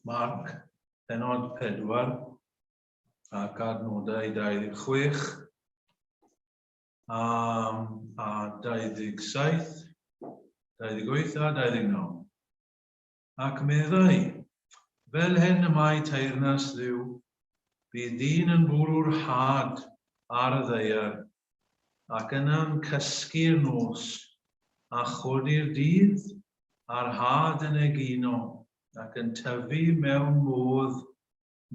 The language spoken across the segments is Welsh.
Marc, penod 4, ac adnodau 26 a, a 27, 28 a 29. Ac meddai, Fel hyn y mae teyrnas Dduw, bydd dyn yn bwrw'r had ar y ddaear, ac yna'n cysgu'r nos, a chodi'r dydd, a'r had yn egino, ac yn tyfu mewn modd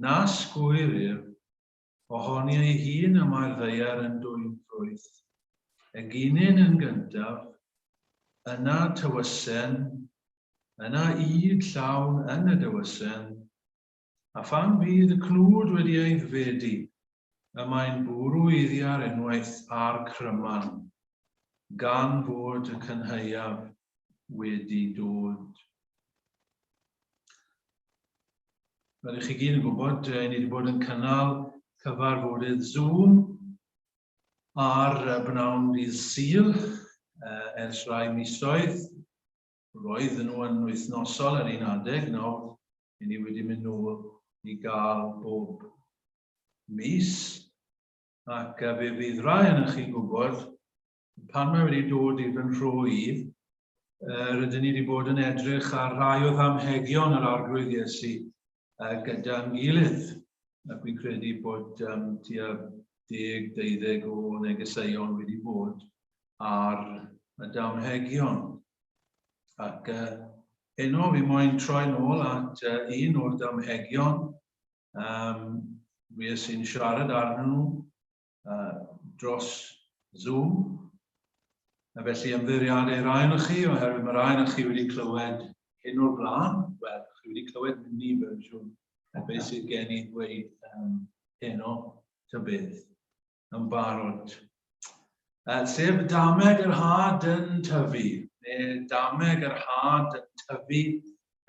nas gwyrir, ohoni ei hun y mae'r ddaear yn dwyn ffrwyth, eginyn yn gyntaf, yna tywysen, yna ŷd llawn yn y dywysen, a phan fydd y cnwd wedi ei ddfedu, y mae'n bwrw iddi ar unwaith a'r cryman, gan fod y cynhaeaf wedi dod. Fel ych chi gyd yn gwybod, ni wedi bod yn cynnal cyfarfodydd Zoom ar bnawn dydd Sul ers rhai misoedd. Roedd nhw yn wythnosol ar un adeg, nawr i ni wedi mynd nôl i gael bob mis. Ac fe fydd rhai yn chi'n gwybod, pan mae wedi dod i fy nhro i, rydyn ni wedi bod yn edrych ar rai o ddamhegion yr Arglwydd Iesu gyda'n gilydd. Ac fi'n credu bod um, tua 10-12 o negeseuon wedi bod ar y damhegion. Ac uh, heno fi moyn troi nôl at uh, un o'r damhegion um, fues i'n siarad arnyn nhw dros Zoom. A felly ymddiheuriadau rai ohonoch chi, oherwydd mae rai ohonoch chi wedi clywed hyn o'r blaen. Wel, chi wedi clywed mini fersiwn o beth sydd gen i ddweud um, heno, ta beth, yn barod. Sef dameg yr had yn tyfu, neu dameg yr had yn tyfu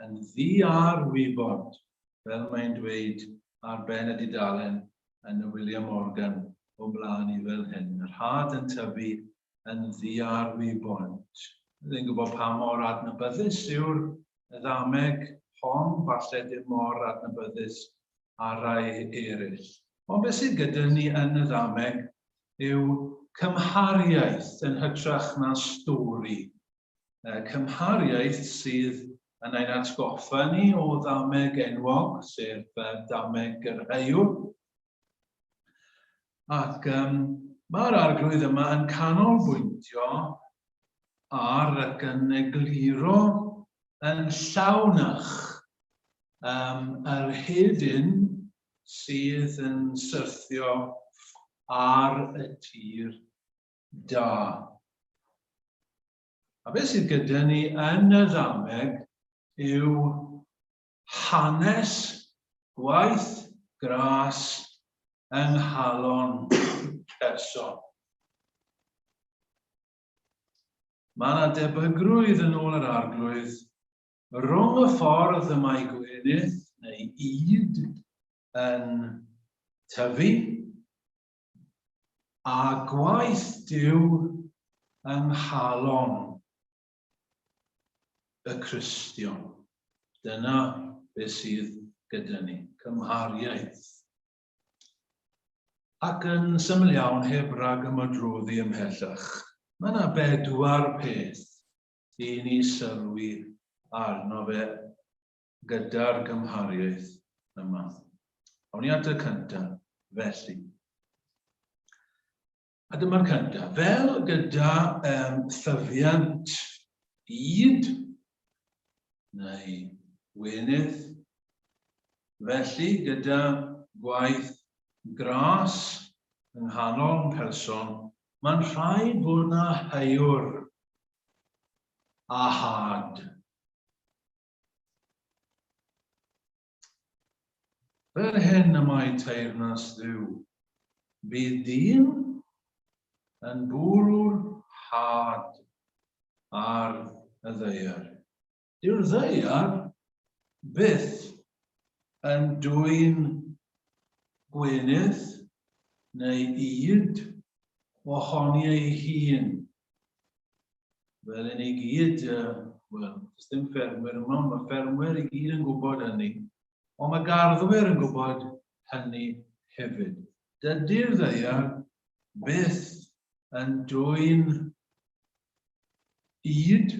yn ddi ar wybod, fel mae'n dweud ar ben y dudalen yn y William Morgan o mlaen i fel hyn. Yr had yn tyfu yn ddiarwybod. Ddim yn gwybod pa mor adnabyddus yw'r ddameg hon, falle dim mor adnabyddus â rhai eraill. Ond beth sydd gyda ni yn y ddameg yw cymhariaeth yn hytrach na stori. Cymhariaeth sydd yn ein atgoffa ni o ddameg enwog, sef dameg yr Heuwr. Ac um, mae'r arglwydd yma yn canolbwyntio ar ac yn egluro yn llawnach um, yr hedyn sydd yn syrthio ar y tir da. A beth sydd gyda ni yn y ddameg yw hanes gwaith gras yng nghalon person. Mae yna debygrwydd yn ôl yr arglwydd rhwng y ffordd y mae gwenith neu ŷd yn tyfu A gwaith Duw yng nghalon y Cristion. Dyna beth sydd gyda ni, cymhariaeth. Ac yn syml iawn, heb rag ymadroddi ymhellach, mae yna bedwar peth i ni sylwi arno fe gyda'r gymhariaeth yma. Awn ni at y cyntaf, felly. A dyma'r cyntaf. Fel gyda um, thyfiant ŷd neu wenydd, felly gyda gwaith gras yng nghanol person, mae'n rhaid bod na heiwr a had. Fel hyn y mae teyrnas Dduw. Bydd dyn yn bwrw'r had ar y ddaear. Dyw'r ddaear byth yn dwyn gwenith neu ŷd ohoni ei hun. Fel i ni gyd, wel, does dim ffermwyr yma, ond mae ffermwyr i gyd yn gwybod hynny. Ond mae garddwyr yn gwybod hynny hefyd. Dydy'r ddaear byth yn dwyn ŷd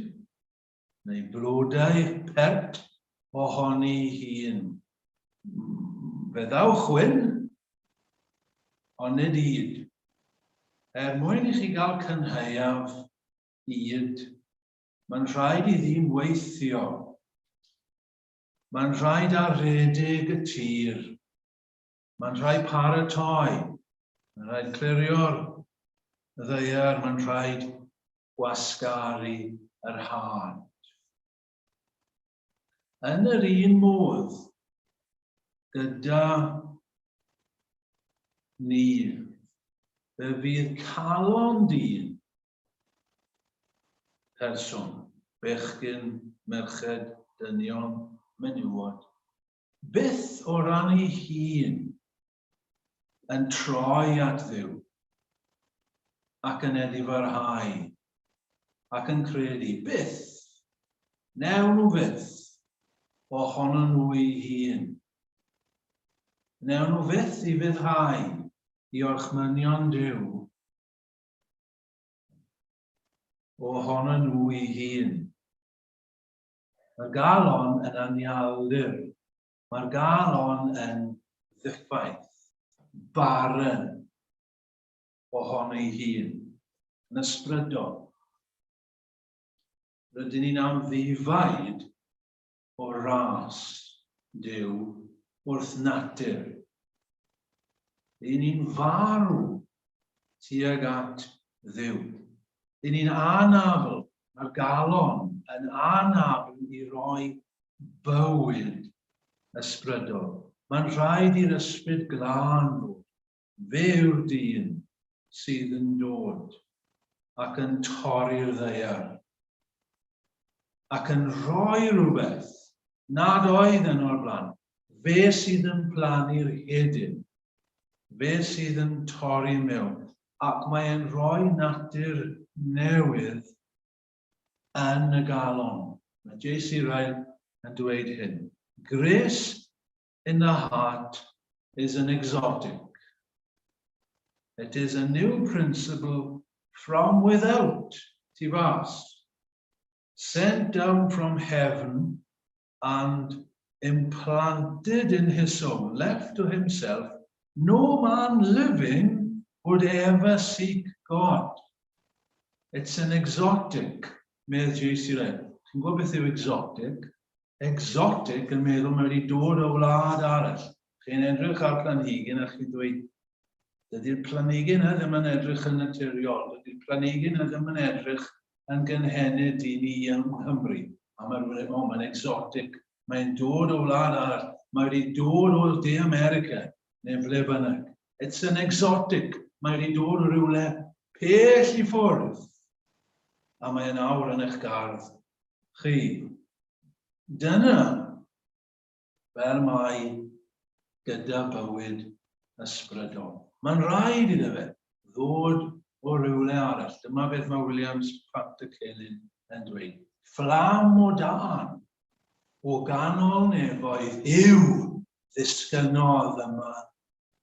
neu blodau pert ohoni hun. Fe ddaw chwyn, ond nid ŷd. Er mwyn i chi gael cynhaeaf ŷd, mae'n rhaid i ddyn weithio. Mae'n rhaid aredig y tir. Mae'n rhaid paratoi. Mae'n rhaid clirio'r ddaear. Mae'n rhaid gwasgaru yr had. Yn yr un modd, gyda ni, fe fydd calon dyn person, bechgyn, merched, dynion, menywod, byth o ran ei hun yn troi at Dduw ac yn edifarhau ac yn credu, byth, newn nhw fyth ohono nhw eu hun. Newn nhw fyth i fyddhau i orchmynion Duw ohono nhw eu hun. Mae'r galon yn anialdir. Mae'r galon yn ddiffaith, barren ohono ei hun, yn ysbrydol. Rydyn ni'n amddifaid o ras Duw wrth natur. Ry'n ni'n farw tuag at Dduw. Ry'n ni'n anabl, mae'r galon yn anabl i roi bywyd ysbrydol. Mae'n rhaid i'r ysbryd glân fod. Fe yw'r dyn sydd yn dod ac yn torri'r ddaear ac yn rhoi rhywbeth nad oedd yn o'r blaen. Fe sydd yn plannu'r hedyn. Fe sydd yn torri mewn. Ac mae'n rhoi natur newydd yn y galon. Mae J.C. Ryle yn dweud hyn. Grace in the heart is an exotic. It is a new principle from without, tu fas, sent down from heaven and implanted in his soul, left to himself, no man living would ever seek God. It's an exotic, medd J.C. Ryle. Chi'n gwybod beth yw exotic? Exotic yn meddwl mae wedi dod o wlad arall. Chi'n edrych ar planhigyn a chi'n dweud, dydy'r planhigyn yna ddim yn edrych yn naturiol, dydy'r planhigyn yna ddim yn edrych yn gynhenid i ni yng Nghymru. A mae'n rhywun, o, mae'n exotic, mae'n dod o wlad arall, mae wedi dod o De America, neu ble bynnag. It's an exotic, mae wedi dod o rywle pell i ffwrdd. A mae'n awr yn eich gardd chi. Dyna fel mae gyda bywyd ysbrydol. Mae'n rhaid iddo fe ddod o rywle arall. Dyma beth mae Williams Pantycelyn yn dweud. Fflam o dân o ganol nefoedd yw ddisgynnodd yma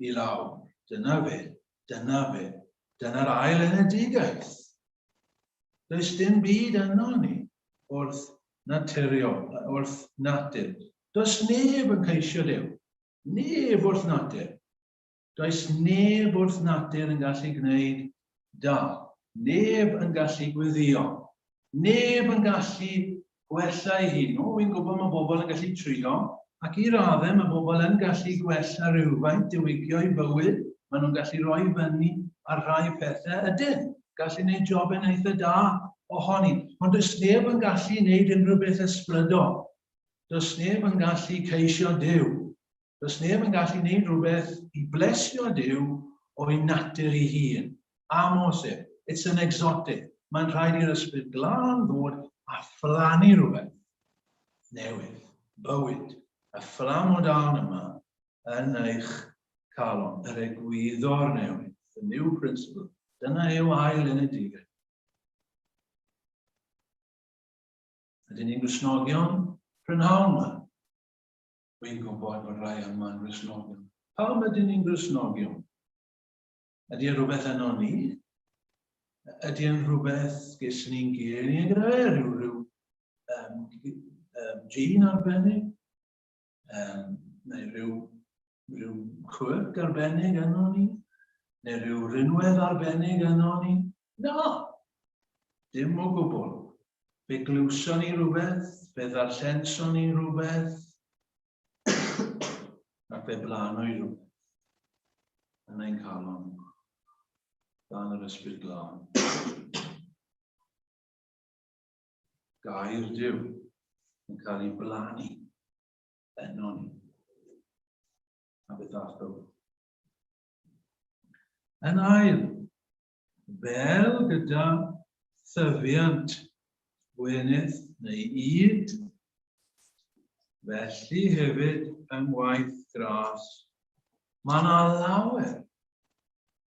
i lawr. Dyna fe, dyna fe, dyna'r ail enedigaeth. Does dim byd yno ni wrth naturiol, wrth natur. Does neb yn ceisio Duw. Neb wrth natur. Does neb wrth natur yn gallu gwneud da. Neb yn gallu gweddio. Neb yn gallu gwella ei hun. O, wi'n gwybod mae bobl yn gallu trio, ac i raddau mae bobl yn gallu gwella rhywfaint, diwygio eu bywyd, maen nhw'n gallu rhoi fyny ar rhai pethau, ydyn, gallu gwneud job yn eitha da ohoni. Ond does neb yn gallu gwneud unrhyw beth ysbrydol. Does neb yn gallu ceisio Duw. Does neb yn gallu gwneud rhywbeth i blesio Duw o'i natur ei hun. Amhosib. It's an exotic. Mae'n rhaid i'r Ysbryd Glân ddod a phlannu rhywbeth newydd, bywyd, y fflam o dân yma yn eich calon, yr egwyddor newydd, the new principle. Dyna yw ail enedigaeth. Ydyn ni'n Gristnogion prynhawn yma? Wy'n gwybod bod rhai yma'n Gristnogion. Pam ydyn ni'n Gristnogion? Ydy e rhywbeth yno ni? Ydy e'n rhywbeth ges ni'n geni gyda fe? Rhyw, rhyw um, um, gene arbennig? Um, neu rhyw, rhyw quirk arbennig yno ni? Neu rhyw rinwedd arbennig yno ni? Na! Dim o gwbl. Fe glywson ni rhywbeth, fe ddarllenson ni rhywbeth, ac fe blanwyd rhywbeth yn ein calon dan yr Ysbryd Glân. Gair Duw yn cael ei blannu yno ni. A beth all bywyd. Yn ail, Fel gyda thyfiant gwenith neu ŷd, felly hefyd yng ngwaith gras, mae yna lawer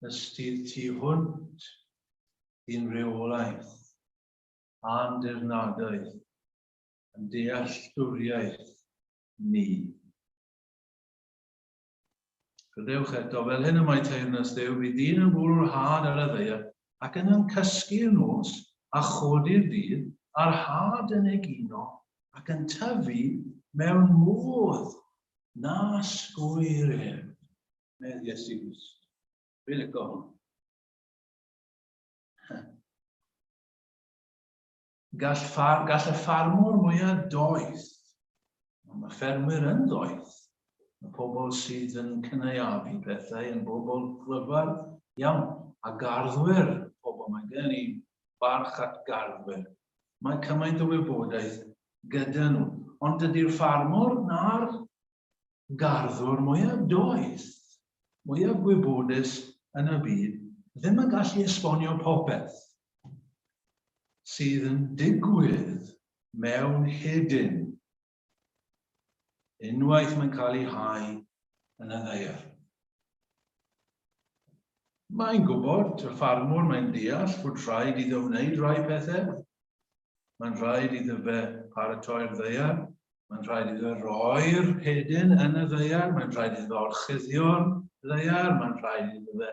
ystyr tu hwnt i'n rheolaeth a'n dirnadaeth, yn dealltwriaeth ni. Gadewch eto, fel hyn y mae teyrnas Dduw, bydd dyn yn bwrw'r had ar y ddaear, ac yna'n cysgu'r nos, a chodi'r dydd, a'r had yn egino, ac yn tyfu mewn modd nas gŵyr ef, medd Iesu Grist. Dwi'n licio hwn. Gall, ffar, gall y ffarmwr mwyaf doeth, ond mae ffermwyr yn ddoeth, y pobl sydd yn cynaeafu pethau yn bobl glyfar iawn, a garddwyr, pobl, mae gen i barch at garddwyr. Mae cymaint o wybodaeth gyda nhw, ond dydy'r ffarmwr na'r garddwr mwyaf doeth, mwyaf gwybodus yn y byd, ddim yn gallu esbonio popeth sydd yn digwydd mewn hedyn unwaith mae'n cael ei hau yn y ddaear. Mae'n gwybod, y ffarmwr, mae'n deall bod rhaid iddo wneud rhai pethau. Mae'n rhaid iddo fe paratoi'r ddaear, mae'n rhaid iddo roi'r hedyn yn y ddaear, mae'n rhaid iddo orchuddio'r ddaear, mae'n rhaid iddo fe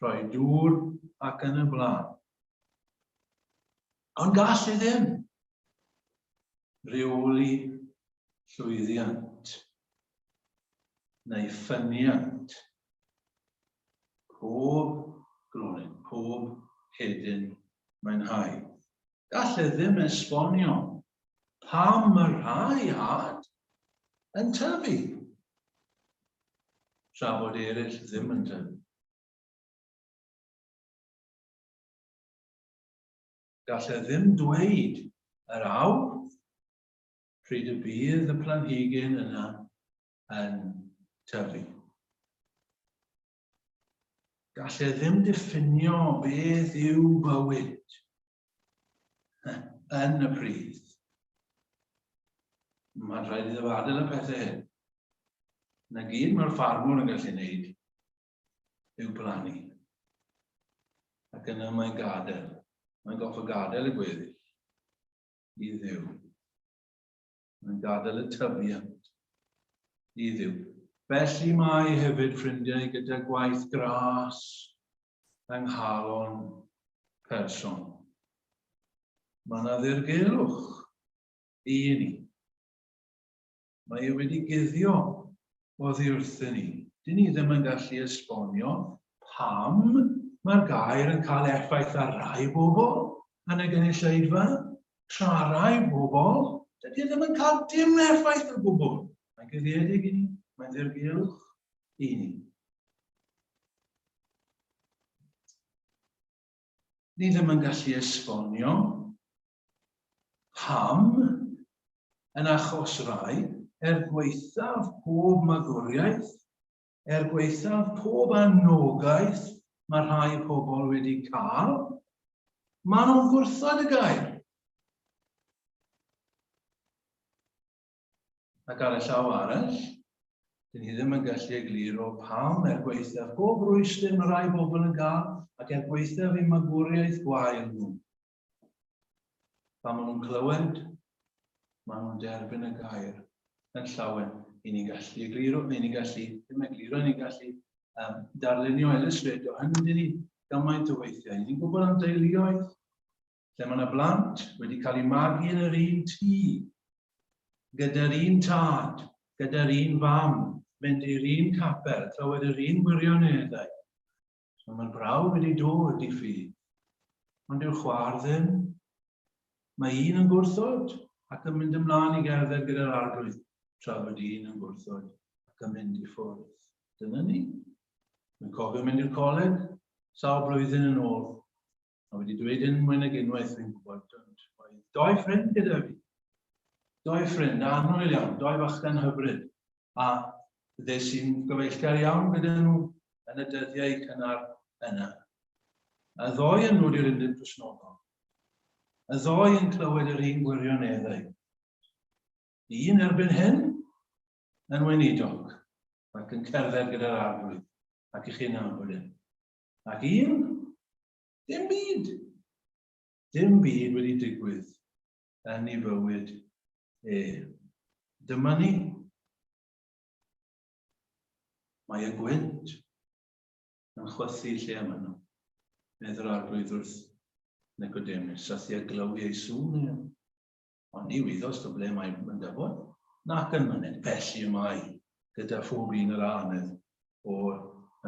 rhoi dŵr ac yn y blaen. Ond gall e ddim reoli llwyddiant neu ffyniant pob gronyn, pob hedyn mae'n hau. Gall e ddim esbonio pam y rhai had yn tyfu, tra bod eraill ddim yn tyfu. Gall e ddim dweud yr awr pryd y bydd y planhigyn yna yn tyfu. Gall e ddim diffinio beth yw bywyd yn y pridd. Mae'n rhaid iddo adael y pethau hyn. Na gyd mae'r ffarmwr yn gallu wneud yw plannu. Ac yna mae'n gadael. Mae'n goffa gadael y gweddill i Dduw. Mae'n gadael y tyfiant i Dduw. Felly mae hefyd, ffrindiau, gyda gwaith gras yng nghalon person. Mae yna ddirgelwch i ni. Mae e wedi guddio oddi wrthyn ni. Dyn ni ddim yn gallu esbonio pam mae'r gair yn cael effaith ar rai bobl yn y gynulleidfa, tra rai bobl, dydy e ddim yn cael dim effaith o gwbl. Mae'n guddiedig i ni, mae'n ddirgelwch i ni. Ni ddim yn gallu esbonio pam, yn achos rai, er gwaethaf pob magwriaeth, er gwaethaf pob anogaeth mae rhai pobl wedi cael, maen nhw'n gwrthod y gair. Ac ar y llaw arall, dyn ni ddim yn gallu egluro pam er gwaethaf pob rwystr mae rhai bobl yn gael ac er gwaethaf eu magwriaeth gwael nhw. Pan maen nhw'n clywed, maen nhw'n derbyn y gair yn llawen. I ni'n gallu egluro, neu ni'n gallu, ddim egluro, ni'n gallu um, darlunio illustrate hynny ni gymaint o weithiau. Ni'n gwybod am deuluoedd lle mae yna blant wedi cael eu magu yn yr un tŷ, gyda'r un tad, gyda'r un fam, mynd i'r un capel, clywed yr un gwirioneddau. So mae'r brawd wedi dod i ffydd, ond yw'r chwaer ddim. Mae un yn gwrthod ac yn mynd ymlaen i gerdded gyda'r arglwydd, tra bod un yn gwrthod ac yn mynd i ffwrdd. Dyna ni. Mae'n cofio mynd i'r coleg sawl blwyddyn yn ôl. A wedi dweud hyn mwy nag unwaith fi'n gwybod, ond oedd doi ffrind gyda fi. Doi ffrind, annwyl iawn, doi fachgen hyfryd. A ddes i'n gyfeillgar iawn gyda nhw yn y dyddiau cynnar yna. Y ddoi yn dod i'r Undeb Cristnogol. Y ddoi yn clywed yr un gwirioneddau. Un erbyn hyn yn weinidog ac yn cerdded gyda'r arglwydd ac i chi'n nabod e. Ac un, dim byd. Dim byd wedi digwydd yn ei fywyd e. Dyma ni. Mae y gwynt yn chwythu lle y mynno, medd yr arglwydd wrth Nicodemus, a thi a glywi ei sŵn ef. Ond ni wyddost o ble mae yn dyfod, nac yn myned, felly y mae gyda phob un yr anedd o'r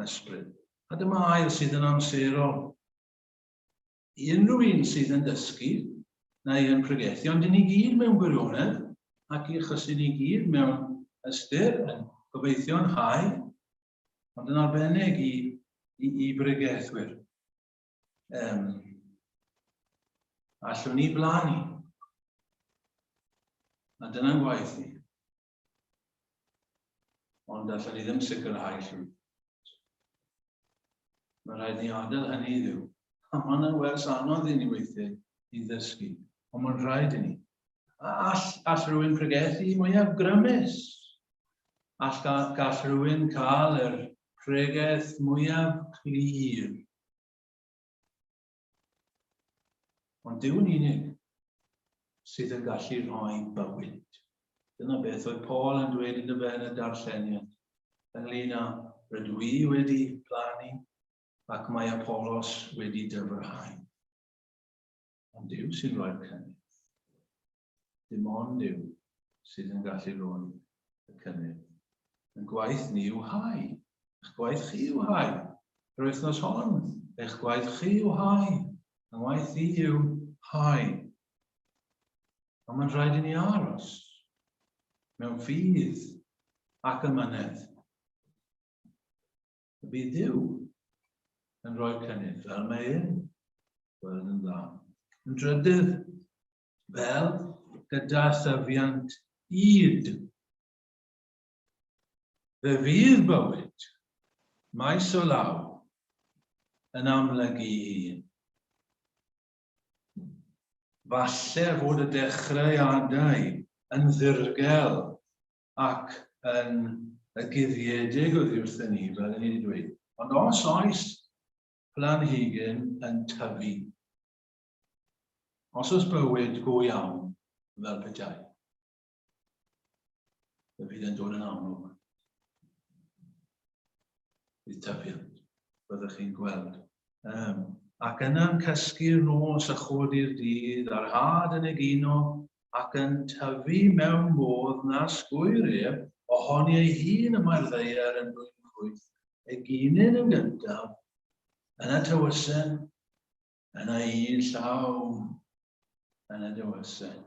ysbryd. A dyma air sydd yn amserol i unrhyw un sydd yn dysgu neu yn pregethu, ond i ni gyd mewn gwirionedd, ac i achosi ni gyd mewn ystyr, yn gobeithio'n hau, ond yn arbennig i, i, i bregethwyr. Um, allwn ni blannu. A dyna'n gwaith ni. Ond allwn ni ddim sicrhau llwyddiant. Mae rhaid ni adael hynny i Dduw. A mae yna wers anodd i ni weithiau i ddysgu, ond mae'n rhaid i ni. A all, all rhywun pregethu mwyaf grymus? All, gall rhywun cael yr pregeth mwyaf clir? Ond Duw yn unig sydd yn gallu rhoi bywyd. Dyna beth oedd Paul yn dweud yn y yn y darlleniad ynglyn â rydw i wedi plannu ac mae Apollos wedi dyfrhau. Ond Duw sy'n rhoi'r cynnydd. Dim ond Duw sydd yn gallu rhoi y cynnydd. Yn gwaith ni yw hau. Eich gwaith chi yw hau. Yr wythnos hon, eich gwaith chi yw hau. Yng ngwaith i yw hau. Ond mae'n rhaid i ni aros mewn ffydd ac ymynedd. Y bydd Duw yn rhoi cynnydd fel mae e'n gweld yn dda. Yn drydydd, fel gyda thyfiant ŷd. Fe fydd bywyd, maes o law, yn amlygu hun. Falle fod y dechreuadau yn ddirgel ac yn y guddiedig oddi wrthyn ni, fel ni wedi dweud. Ond os oes planhigyn yn tyfu, os oes bywyd go iawn fel petai, fe fydd yn dod yn amlwg. Bydd tyfiant, byddwch chi'n gweld. Um, ac yna'n cysgu'r nos a chodi'r dydd, a'r had yn egino ac yn tyfu mewn modd nas gŵyr ef, ohoni ei hun y mae'r ddaear yn dwyn ffrwyth, eginyn yn gyntaf, yna tywysen, yna un llawn, yna dywysen.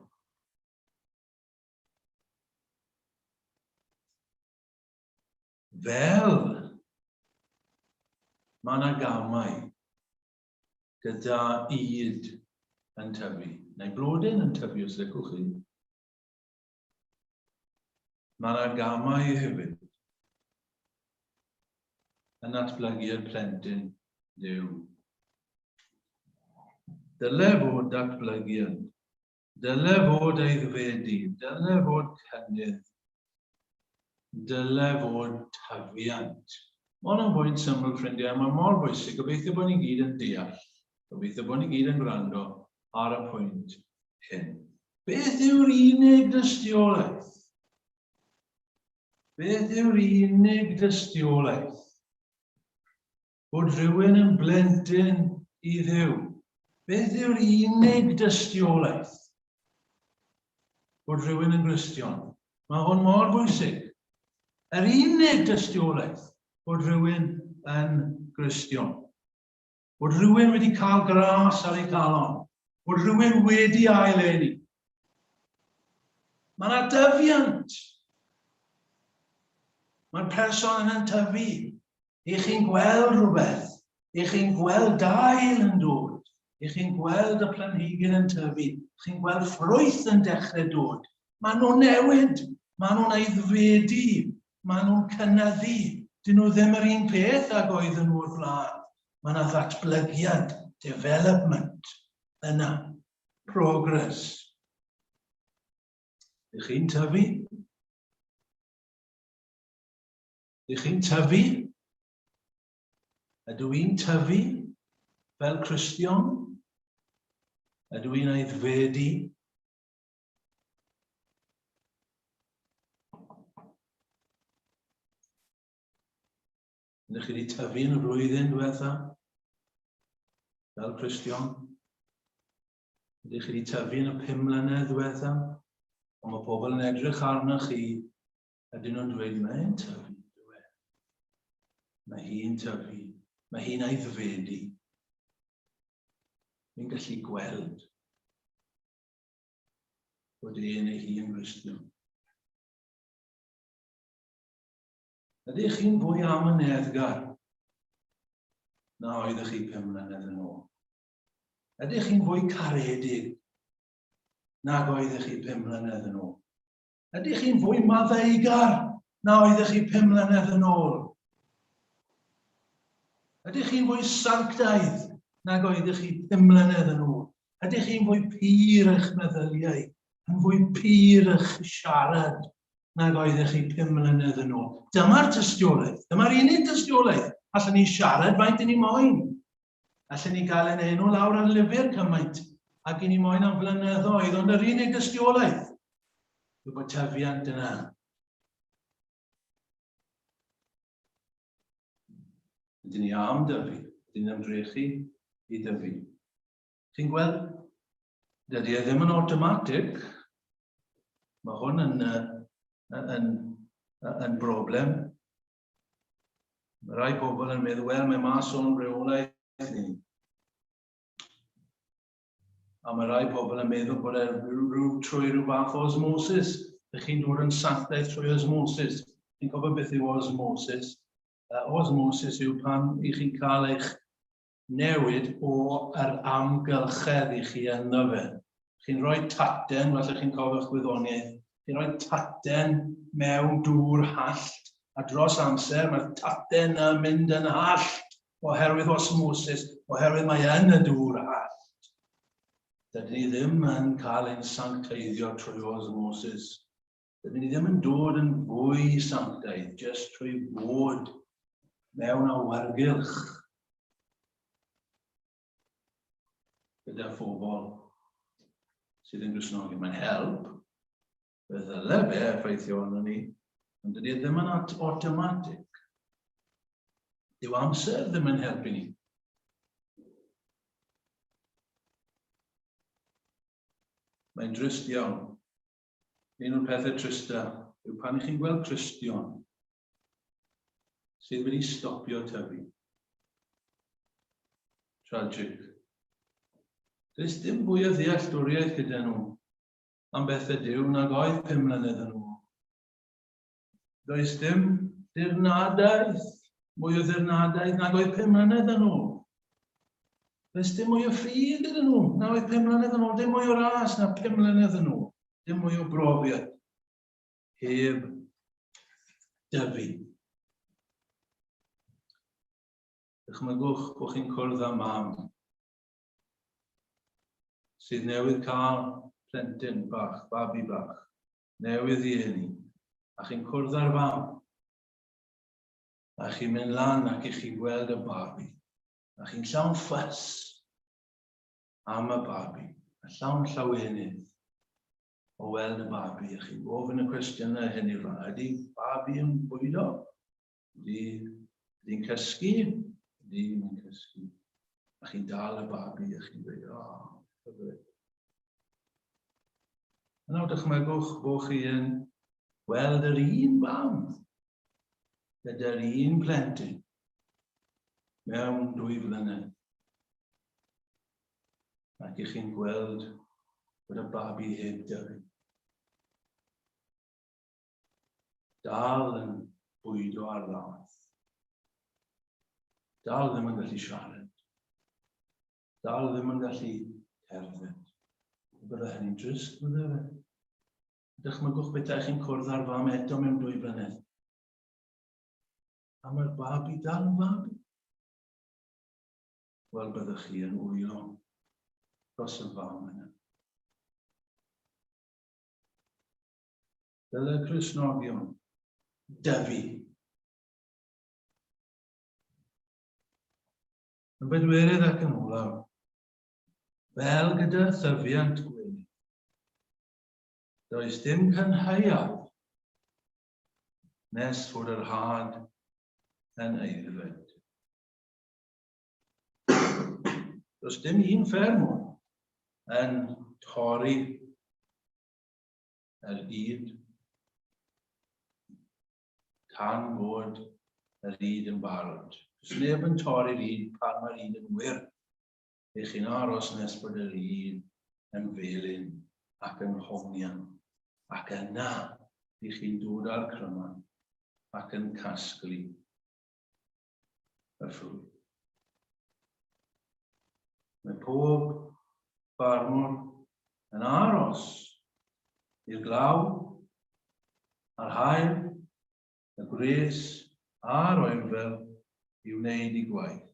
Fel mae yna gamau gyda ŷd yn tyfu, neu blodyn yn tyfu os licwch chi. Mae yna gamau hefyd yn natblygu'r plentyn Duw. Dyle fod datblygiad, dyle fod aeddfedu, dyle fod cynnydd, dyle fod tyfiant. Mae hwn yn bwynt syml, ffrindiau, mae mor bwysig. Gobeithio bod ni gyd yn deall. Gobeithio bod ni gyd yn gwrando ar y pwynt hyn. Beth yw'r unig dystiolaeth? Beth yw'r unig dystiolaeth bod rhywun yn blentyn i Dduw? Beth yw'r unig dystiolaeth bod rhywun yn Gristion? Mae hwn mor bwysig. Yr unig dystiolaeth bod rhywun yn Gristion. Bod rhywun wedi cael gras ar ei calon. Bod rhywun wedi ail-eni. Mae yna dyfiant. Mae'r person yna'n tyfu. I chi'n gweld rhywbeth. I chi'n gweld dail yn dod. I chi'n gweld y planhigyn yn tyfu. Chi'n gweld ffrwyth yn dechrau dod. Maen nhw'n newid. Maen nhw'n aeddfedu. Maen nhw'n cynyddu. Dyn nhw ddim yr un peth ag oedden nhw o'r blaen. Mae yna ddatblygiad, development, yna. Progress. Ych chi'n tyfu? Ych chi'n tyfu? Ydw i'n tyfu fel Cristion? Ydw i'n aeddfedu? Ydych chi wedi tyfu yn y flwyddyn diwetha? Fel Cristion? Ydych chi wedi tyfu yn y 5 mlynedd diwetha? Ond mae pobl yn edrych arnoch chi ydyn nhw'n dweud, mae'n tyfu, dyw e. Mae hi'n tyfu. Mae hi'n aeddfedu. Fi'n gallu gweld bod e neu hi yn Gristion. Ydych chi'n fwy amyneddgar na oeddech chi 5 mlynedd yn ôl? Ydych chi'n fwy caredig nag oeddech chi 5 mlynedd yn ôl? Ydych chi'n fwy maddeugar na oeddech chi 5 mlynedd yn ôl? Ydych chi'n fwy sanctaidd nag oeddech chi 5 mlynedd yn ôl? Ydych chi'n fwy pur eich meddyliau, yn fwy pur eich siarad nag oeddech chi 5 mlynedd yn ôl? Dyma'r tystiolaeth. Dyma'r unig tystiolaeth. Allen ni siarad faint i ni moyn. Allen ni gael ein enw lawr ar lyfr cymaint ac i ni moyn am flynyddoedd, ond yr unig dystiolaeth yw bod tyfiant yna. Ydyn ni am dyfu, ydyn ni'n ymdrechu i dyfu. Chi'n gweld, dydy e ddim yn automatic. Mae hwn yn, yn, yn, yn broblem. Mae rai pobl yn meddwl, wel, mae mas o'n reolaeth ni. A mae rai pobl yn meddwl bod e rhyw, trwy rhyw fath o osmosis. Ydych chi'n dod yn sanctaidd trwy osmosis. Chi'n cofio beth yw osmosis? Osmosis yw pan i chi'n cael eich newid o yr amgylchedd i chi ynddo fe. Chi'n rhoi taten, falle chi'n cofio'ch gwyddoniaeth, chi'n rhoi taten mewn dŵr hallt, a dros amser mae'r taten yn mynd yn hallt oherwydd osmosis, oherwydd mae yn y dŵr hallt. Dydyn ni ddim yn cael ein sancteiddio trwy osmosis. Dydyn ni ddim yn dod yn fwy sanctaidd jyst trwy fod mewn awyrgylch gyda phobl sydd yn Gristnogi. Mae'n help, fe ddyle fe effeithio arno ni, ond dydy e ddim yn automatic. Dyw amser ddim yn helpu ni. Mae'n drist iawn. Un o'r pethau trista yw pan ych chi'n gweld Cristion sydd wedi stopio tyfu. Tragic. Does dim fwy o ddealltwriaeth gyda nhw am bethau Duw nag oedd 5 mlynedd yn ôl. Does dim dirnadaeth, mwy o ddirnadaeth nag oedd 5 mlynedd yn ôl. Does dim mwy o ffydd gyda nhw na oedd 5 mlynedd yn ôl, dim mwy o ras na 5 mlynedd yn ôl, dim mwy o brofiad. Heb dyfu. Dychmygwch bod chi'n cwrdd â mam sydd newydd cael plentyn bach, babi bach, newydd i eni, a chi'n cwrdd â'r fam, a chi'n mynd lan ac i chi gweld y babi, a chi'n llawn ffys am y babi, a llawn llawenydd. o weld y babi, a chi'n gofyn y cwestiynau hyn i'r fam. Ydy babi yn bwydo? Ydy, ydy'n cysgu? Ydy, mae'n cysgu. A chi'n dal y babi a chi'n dweud, o, oh, hyfryd. A nawr dychmygwch bod chi yn gweld yr un fam gyda'r un plentyn mewn dwy flynedd. Ac i chi'n gweld bod y babi heb dyfu. Dal yn bwydo ar laeth. Dal ddim yn gallu siarad. Dal ddim yn gallu cerdded. Bydde hynny'n drist, bydde fe? Dychmygwch bethau chi'n cwrdd â'r fam eto mewn dwy flynedd. A mae'r babi dal yn babi. Wel, byddwch chi yn wylo dros y fam yna. Dyle Cristnogion dyfu. Yn bedwerydd ac yn olaf, fel gyda thyfiant gwenith, does dim cynhaeaf nes fod yr had yn aeddfed. Does dim un ffermwr yn torri yr ŷd tan fod yr ŷd yn barod. Does neb yn torri'r ŷd pan mae'r ŷd yn wyrdd. Ych chi'n aros nes bod yr ŷd yn felyn ac yn hongian. Ac yna, ych chi'n dod â'r cryman ac yn casglu y ffrwyth. Mae pob ffarmwr yn aros i'r glaw, a'r haul, y gwres a'r oerfel i wneud i gwaith.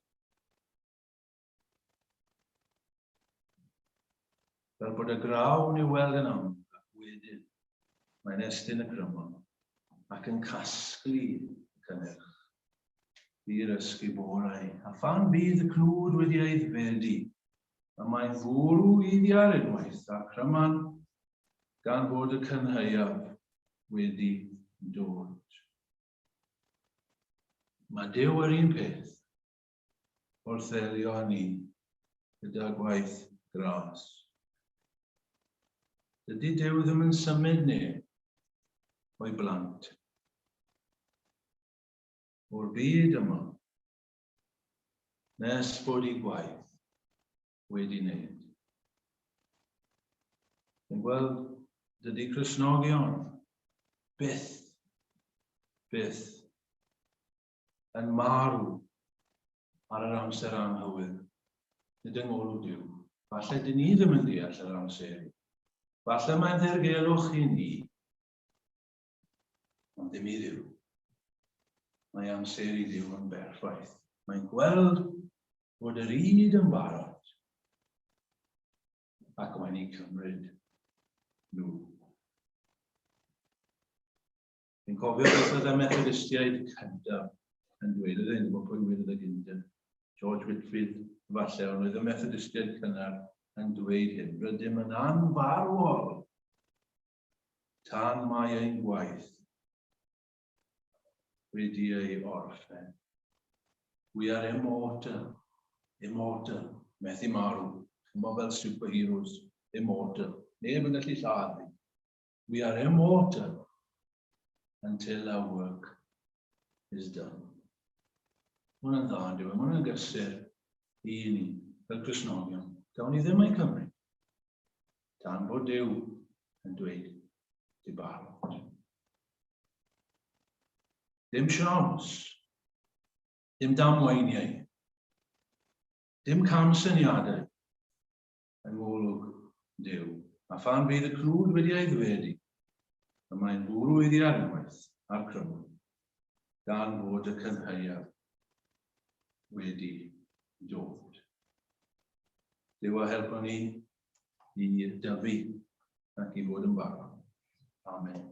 Fel bod y grawn i'w weld yn amlwg ac wedyn mae'n estyn y crymon ac yn casglu y cynnyrch i'r ysguborau. A phan fydd y cnwd wedi aeddfedu, y mae'n fwrw iddi ar unwaith a'r cryman gan fod y cynhaeaf wedi dod. Mae Duw yr un peth wrth ddelio â ni gyda gwaith gras. Dydy Duw ddim yn symud neb o'i blant o'r byd yma nes bod ei gwaith wedi wneud. Yn gweld, dydy Cristnogion byth, byth yn marw ar yr amser anghywir, nid yng ngolwg Duw. Falle dyn ni ddim yn deall yr amseru. Falle mae'n ddirgelwch i ni, ond ddim i Dduw. Mae amser i Dduw yn berffaith. Mae'n gweld bod yr ŷd yn barod ac mae'n eu cymryd nhw. Fi'n cofio beth oedd y Methodistiaid cyntaf yn dweud, oedd e'n gwybod pwy wedodd y gyntaf, George Whitfield falle, ond oedd y Methodistiaid cynnar yn dweud hyn, rydym yn anfarwol tan mae ein gwaith wedi ei orffen. We are immortal, immortal, methu marw, chymod fel superheroes, immortal, neb yn gallu lladd ni. We are immortal until our work is done. Mae hwnna'n dda, yn dweud. Mae hwnna'n gysur i ni, fel Cristnogion. Gawn ni ddim ei cymryd. Tan bod Duw yn dweud di barod. Dim siawns. Dim damweiniau. Dim camsyniadau. yng ngolwg Duw. A phan fydd y cnwd wedi ei ddweud, y mae'n bwrw iddi ar unwaith, a'r crymwn, gan fod y cynhaeaf wedi dod. Duw a helpo ni i dyfu ac i fod yn barod. Amen.